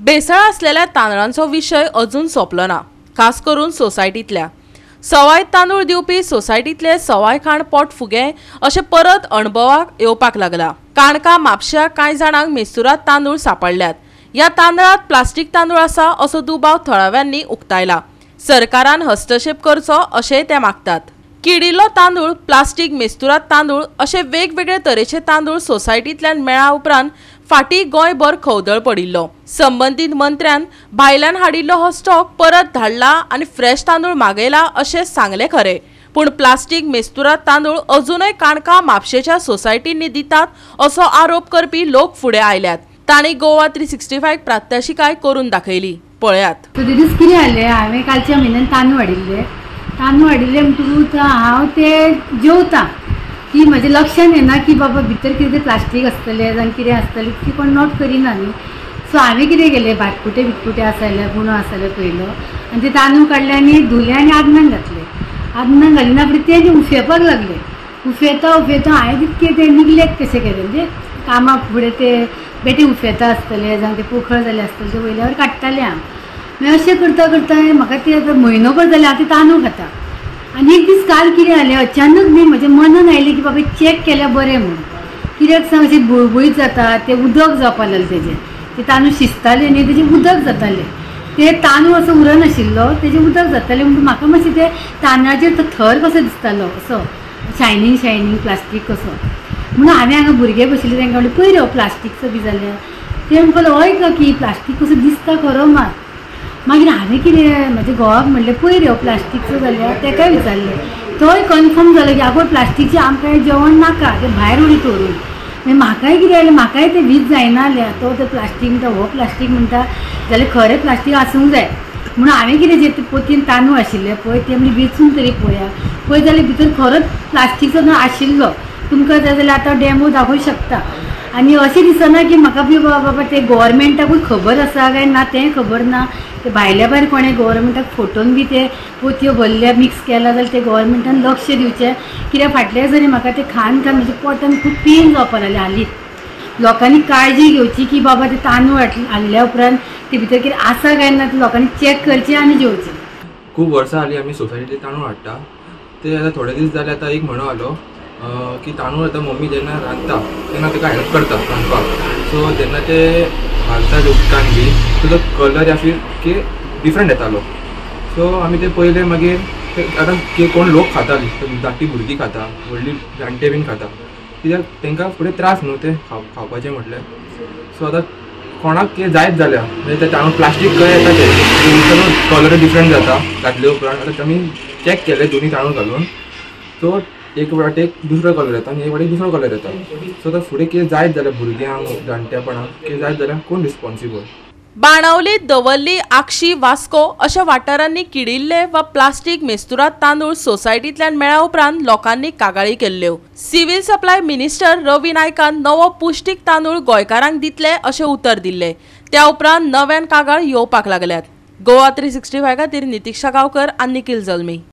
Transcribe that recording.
भेसळ असलेल्या तांदळांचो विशय अजून सोंपलो ना, खास करून सोसायटींतल्या सवाय तांदूळ दिवपी सोसायटींतले सवाय खाण पोट फुगे अशें परत अणभवाक येवपाक लागला. काणका म्हापश्या कांय जाणांक मेस्तुरात तांदूळ सांपडल्यात. ह्या तांदळांत प्लास्टीक तांदूळ आसा असो दुबाव थळाव्यांनी उक्तायला. सरकारान हस्तक्षेप करचो अशेंय ते मागतात. किडिल्लो तांदूळ, प्लास्टीक मेस्तुरात तांदूळ अशे वेगवेगळे तरेचे तांदूळ सोसायटींतल्यान मेळ्ळ्या उपरांत फाटीं गोंयभर खवदळ पडिल्लो. संबंदीत मंत्र्यान भायल्यान हाडिल्लो हो स्टॉक परत धाडला आनी फ्रेश तांदूळ मागयला अशें सांगलें खरें, पूण प्लास्टीक मेस्तुरात तांदूळ अजूनय काणका म्हापशेच्या सोसायटींनी दितात असो आरोप करपी लोक फुडें आयल्यात. तांणी गोवा 365 प्रात्यक्षिकाय करून दाखयली, पळयात. ते दीस कितें जालें, हांवें कालच्या म्हयन्यान तांदूळ हाडिल्ले. तांदूळ हाडिल्ले म्हणटकूच हांव ते जेवता की म्हज्या लक्षान येना की बाबा भितर कितें तें प्लास्टीक आसतलें जावं कितें आसतलें ती कोण नोट करिना न्ही. सो हांवें कितें केलें, भातकुटे बिटकुटे आसा जाल्यार गुणो आसा जाल्यार पयलो आनी ते तांदूळ काडले आनी धुले आनी आदनान घातले. आदनान घालिना फुडें ते उफेवपाक लागले. उफेता उफेता हांवें तितकें तें निग्लेक्ट कशें केलें, म्हणजे कामाक फुडें ते बेठे उफेता आसतले जावं ते पोखळ जाले आसतले ते वयल्यावर काडटालें हांव. मागीर अशें करता करता म्हाका ते आतां म्हयनोभर जालें हांव ते तांदूळ खाता. आनी एक दीस काल कितें जालें, अचानक न्ही म्हज्या मनान आयलें की बाबा चॅक केल्यार बरें म्हणून. कित्याक सांग, अशें बुळबुळीत जाता, तें उदक जावपाक लागलें तेजें. ते तांदूळ शिजताले न्ही तेजें उदक जातालें, ते तांदूळ असो उरनाशिल्लो, तेजें उदक जातालें. म्हणून म्हाका मातशें ते तांदळाचेर तो थर कसो दिसतालो, असो शायनींग शायनींग प्लास्टीक कसो. म्हणून हांवें हांगा भुरगे बशिल्ले तांकां म्हणलें, पळय रे प्लास्टीकचो बी जाल्यार. ते म्हणपाक हय का की प्लास्टीक कसो दिसता खरो मात. मागीर हांवें कितें म्हज्या घोवाक म्हणलें, पळय रे प्लास्टीकचो जाल्यार. तेकाय विचारलें, तोय कन्फर्म जालो की आगो प्लास्टीकचें आमकां जेवण नाका, तें भायर उडयत व्हरून. मागीर म्हाकाय कितें जालें, म्हाकाय तें वीज जायना जालें. तो तें प्लास्टीक म्हणटा, हो प्लास्टीक म्हणटा, जाल्यार खरें प्लास्टीक आसूंक जाय. म्हणून हांवें कितें जे पोतयेन तांदूळ आशिल्ले पळय ते म्हणजे वेंचून तरी पळया, पळय जाल्यार भितर खरोच प्लास्टीकचो आशिल्लो. तुमकां जाय जाल्यार आतां डॅमो दाखोवंक शकता. आनी अशें दिसना की म्हाका बी बाबा ते गोवोरमेंटाकूय खबर आसा काय ना तें खबर ना. ते भायल्या भायर कोणें गोवोरमेंटाक फोटोन बी ते पोतयो भरल्या मिक्स केला जाल्यार ते गोवोरमेंटान लक्ष दिवचें. कित्याक फाटल्या दिसांनी म्हाका ते खावन खावन म्हज्या पोटान खूब पेन जावपाक लागलें. हालींच लोकांनी काळजी घेवची की बाबा ते तांदूळ हाडल्या उपरांत ते भितर कितें आसा काय ना ते लोकांनी चॅक करचें आनी जेवचें. खूब वर्सां हालीं आमी सोसायटींतले तांदूळ हाडटा. ते आतां थोडे दीस जाले, आतां एक म्हणो आलो की तांदूळ आतां मम्मी जेन्ना रांदता तेन्ना ताका हेल्प करता रांदपाक. सो जेन्ना ते घालता उदकान बी तो कलर या फिर की डिफरंट येतालो. सो आमी ते पयले मागीर आतां कोण लोक खाता, धाकटी भुरगीं खाता, व्हडली जाणटे बीन खाता, कित्याक तांकां फुडें त्रास न्हू ते खावपाचें म्हटल्यार. सो आतां कोणाक कितें जायत जाल्यार म्हणजे ते तांदूळ प्लास्टीक कळ्ळें येता, ते कलर डिफरंट जाता घातले उपरांत. आतां आमी चॅक केले दोनी तांदूळ घालून, सो एक वाटेक दुसरो कलर येता आनी एक वाटेक दुसरो कलर येता. सो आतां फुडें कितें जायत जाल्यार भुरग्यांक जाणटेपणाक कितें जायत जाल्यार कोण रिस्पॉन्सिबल. बाणावली, दवर्ली, आक्षी, वास्को अशा वाठारांनी किडिल्ले वा प्लास्टीक मेस्तुरात तांदूळ सोसायटींतल्यान मेळ्ळ्या उपरांत लोकांनी कागाळी केल्ल्यो. सिव्हिल सप्लाय मिनिस्टर रवी नायकान नवो पुश्टीक तांदूळ गोंयकारांक दितले अशें उतर दिल्लें. त्या उपरांत नव्यान कागाळ येवपाक लागल्यात. गोवा 365 खातीर नितिक्षा गांवकर आनी निखिल जल्मी.